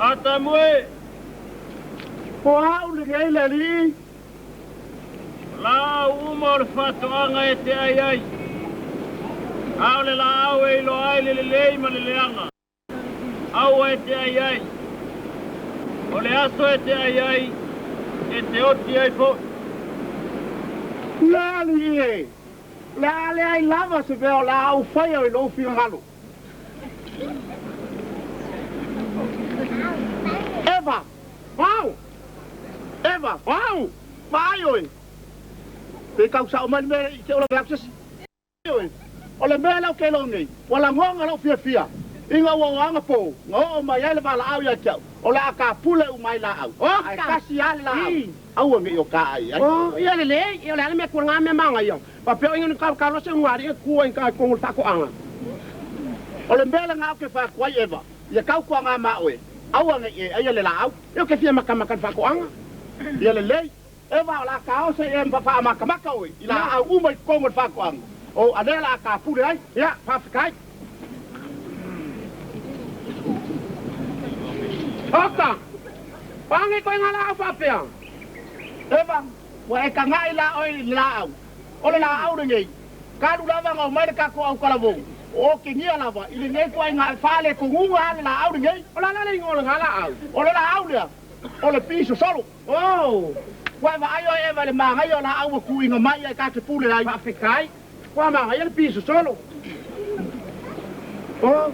Atamu e! O au lenei le Alii. O laau uma o le faatoaga e te ai ai, a o le laau e iloa ai le lelei ma le leaga, aua e te ai ai. O le aso e te ai ai, e te oti ai foi. Le Alii e, o le a leai lava se mea o le a ou faia i lou finagalo. Eva! Au! Eva! Au! Vaai oe! Pe tau sao mai le mea i te ola atu se isi. Oe! O le mea lea ou te iloa nei, ua lagoga lou fiafia ina ua oaga pou, na oo mai ai le valaau ia te au, o le a tapule uma ai laau, ae tasi lava le laau, aua ne i o ta ai ai. Oh, ia lelei, ia o le a le mea tua nga mea magaia. Faapea o inga ni ka ka se unga ali ku ai ka ko le faatoaga. O le mea lena ou te fai atu ai Eva, ia tautuaga ma oe, aua ne i e aia le laau. Ia ou te fia makamaka i le faatoaga. Ia lelei, Eva, o le a taosa i e ma faamakamaka oe i laau uma i totonu o le faatoaga, o a lea o le a tapule ai. Ia, faafetai. Oka! O a nei koe nga laau faapea? Eva, ua e tagai la oe i le laau. O le laau lenei, talu lava ona omai le tatou autalavou, o otegia lava i lenei ituaiga e faaletonuga lava le laau lenei. O le a la le igoa o lena laau? O le laau lea, o le pisosolo. Oh! Ua e vaai oe Eva i le manaia o laau ua tuuina mai ai ta te pule ai. Faafetai. Ua manaia le pisosolo. Oh!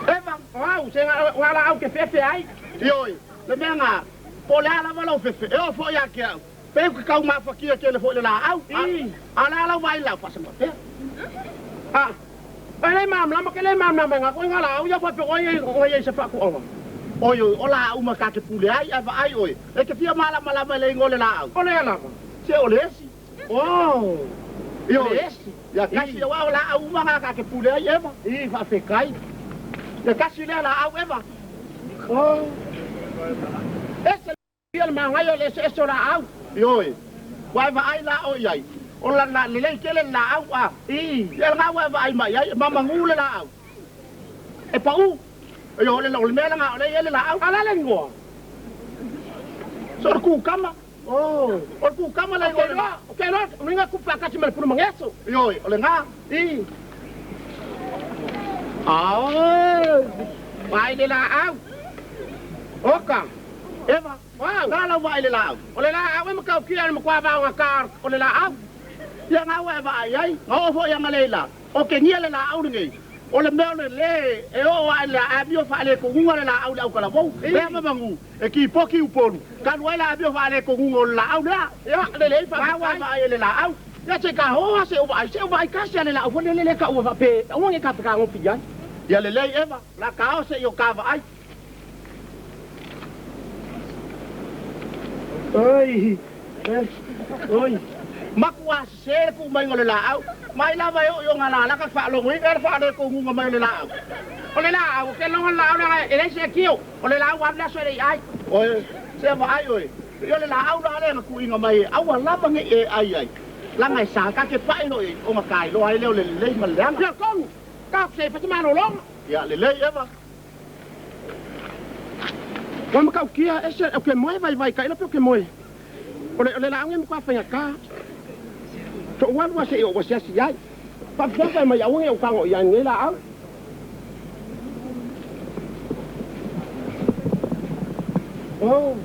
Eva! O au, se nga laau ke fefe ai. Ioe, le mea na, po o le a lava lou fefe, e oo foi ia te au. Pei ou te tau mafatia tele foi i le laau, a o le a lau vaai i le laau faasama pea? A, e le malamalama, ke le malamalama i nga koe nga laau ia faapea oe nga iai se faatoaga. Oi, oi, o laau uma ta te pule ai, ae vaai oe, e te fia malamalama i le igoa o le laau. O lea lava. Se o le esi. Oh, Ioe, le esi. Ia tasi, aua o laau uma nga ta te pule ai, Eva. I, faafetai. Ia tasi lea laau, Eva. Oh, ese. Ia le magaia o le eseese o laau. Ioe, ua e vaai la oe i ai, o la, la, lelei tele le laau, a. I. Ia lena ua e vaai mai ai, e mamagu le laau. E pau. Ioe, o le, o le mea lena o lea e i ai le laau. A o le a le igoa? So o le kukama. Oh. O le kukama le igoa o le laau. Ou te iloa, o lena tupu faatasi ma le pulumageso. Ioe, o lena. I. Oh. Vaai le laau. Oka. Eva, Wow. Na lau vaai i le laau. O le laau e matautia o le matua vaogata o le laau. Ia nga ua e vaai ai, na oo foi analeila, o kegia le laau lenei, o le mea o le le e oo ae le amio faalekoguga le laau i le autalavou, lea mamagu, e kipoki Upolu, talu ai le amio faalekoguga o le laau lea. Ia, lelei Nga ua e faafetai. vaai ai le laau. Ia se ka hoa se u vaai, se u vaai kasi a le laau foi lele le taua faape, aua ne i kafekagofi i ai. Ia lelei Eva, la kao se i o ka vaai. Oi, oi. Matua sese le tuu maiga o le laau. Mai lava e oo i ona lalaka faalogoina le faalekoguga mai o le laau. O le laau, o ke logo le laau leaga e leai se akio. O le laau ua alu le aso e le i ai. Oe, se vaai oe, i o le laau la lea na tuuina mai e aua lava ne i e ai ai. Laga e sa, ta te pai loa i ai, ona ta iloa ai lea o le lelei ma le leaga. Ia tonu, ta se i fai se malologa. Ia lelei Eva. Ua matautia ese o ke moe vaivai ka ilo pe o ke moe. O le o le laau e matua faigata. So'u alu a se'i o'u asiasi ai. Faafefea fai mai aua ne i ou tago i ai lenei laau. Oh,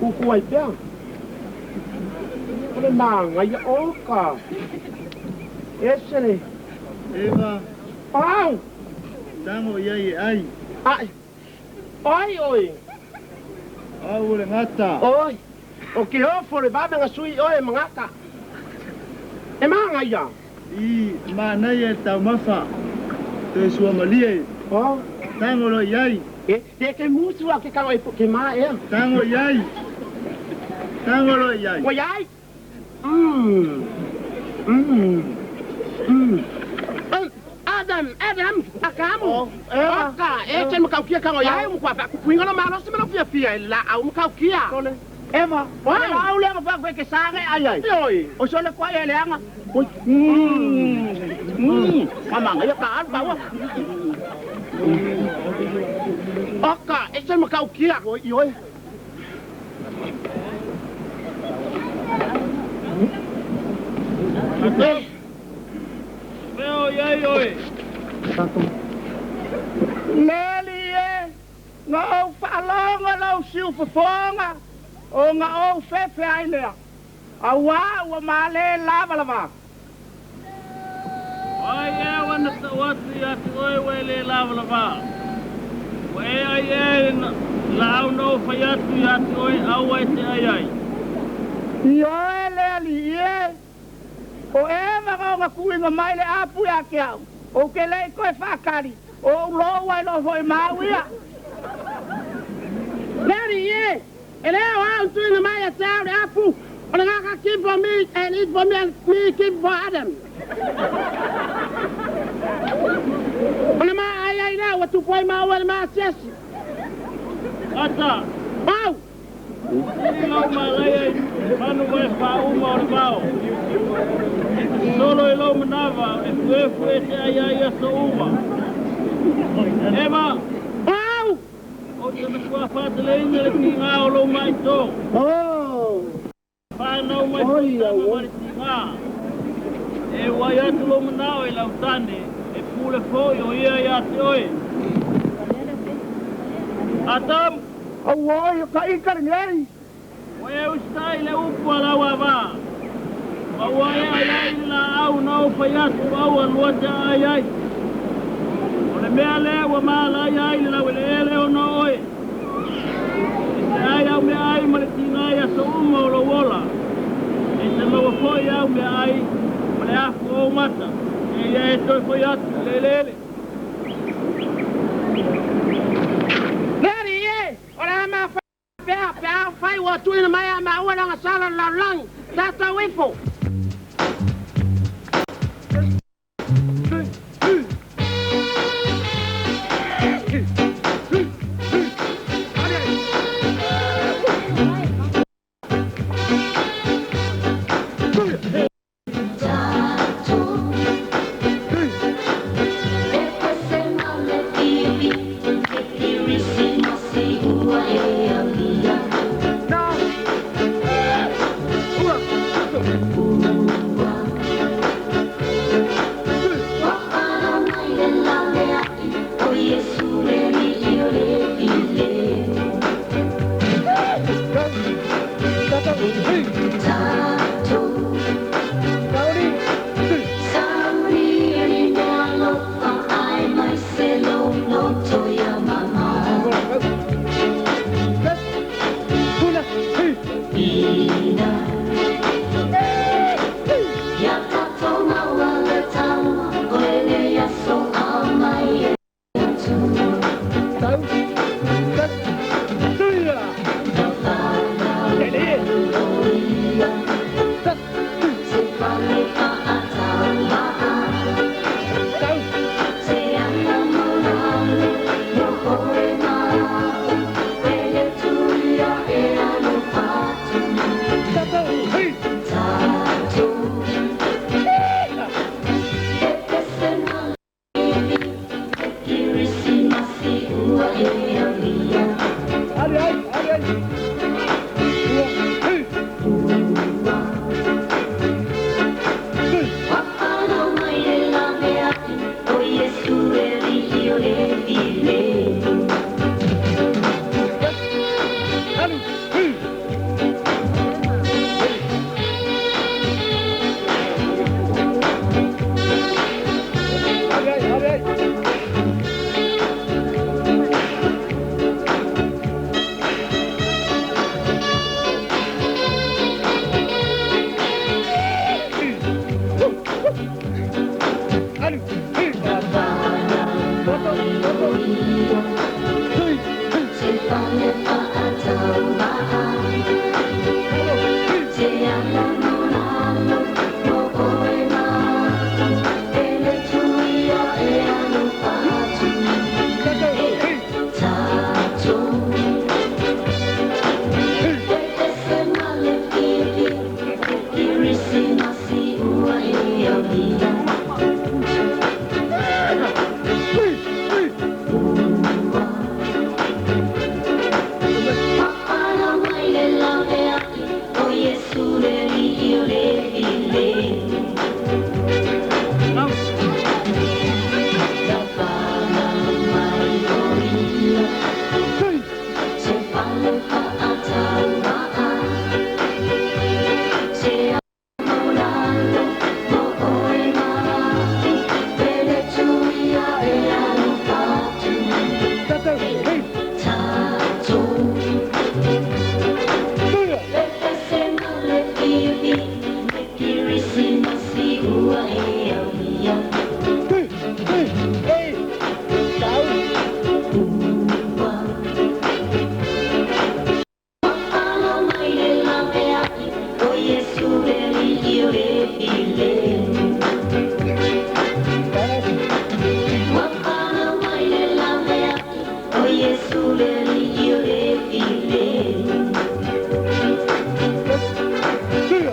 tutu ai pea. O le manaia, oka. Ese le. Eva. Au! Tago i ai e ai. Ai. O ai oe? Au o le gata. Oi. O ke ofo le vave na sui oe ma gata. E manaia. I manaia le taumafa. Toe suamalie. Oh. Tago loa i ai. E, e ke musu a ke kano e ke ma ea. Tago i ai. Tago loa i ai. Ua i ai. Mm. Mm. Mm. Adam, Adam, Akamu. Oh, ea. Oka, e te matautia tago i ai, ua matua faapupuiga lou malosi ma lou fiafia i le laau matautia. Sole. Eva, o le laau lea na fai atu e ke sa e ai ai. Ioe. O sole koa e leaga. Oi. Mm. Mm. Mamanga ia ka alu ka ua. Oka, e se matautia. Oi, ioe. E mea o iai oe. Leli e, na ou faalogo lou siufofoga ona ou fefe ai lea. Auā ua malē lavalava. O ai ea ua na ta'u atu iā te oe ua e lē lavalavā? Ua e ai ea i le lāau na ou fai atu iā te oe aua e te ai ai? Ioe le alii e, o Eva na ona tuuina mai le apu ia te au, ou te le i toe faatali, o ou lou ai loa foi ma au ia. Le alii e, e le o au na tuuina mai ia te au le apu, o le gaka give for me and eat for me and me give for Adam. O le ma ai ai lea ua tupu ai maua i le ma asiasi. Ata. Au! Sili lou malaia i manu vae faauma o le vao. E te sosolo i lou manava o le efuefu e te ai ai i aso uma. Eva! Au! Ou te matuā faateleina le tigā o lou maitō. Whānau mai foi tama ma le tigā. E uai atu lou manao i lau tane, e pule foi o ia iā te oe. Atam! Auoi, o ka ika lenei. Ua e usitai i le upu a lau avā. Ma ua e ai ai i le laau na ou fai atu aua lua te aai ai. O le mea lea ua maalaia ai le laueleele ona o oe. E te ai au meaai ma le tiga i aso uma o lou ola. E te maua foi au meaai ma le afu o ou mata, seia e toe foi atu i le eleele. Le Alii e, o le a ma Pea, pe afai ua tuuina mai ia maua le agasala o le lalolagi, tatou ifo.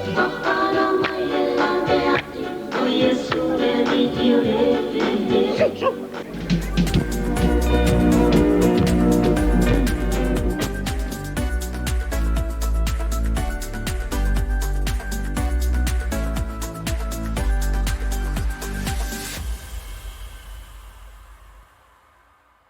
Oh.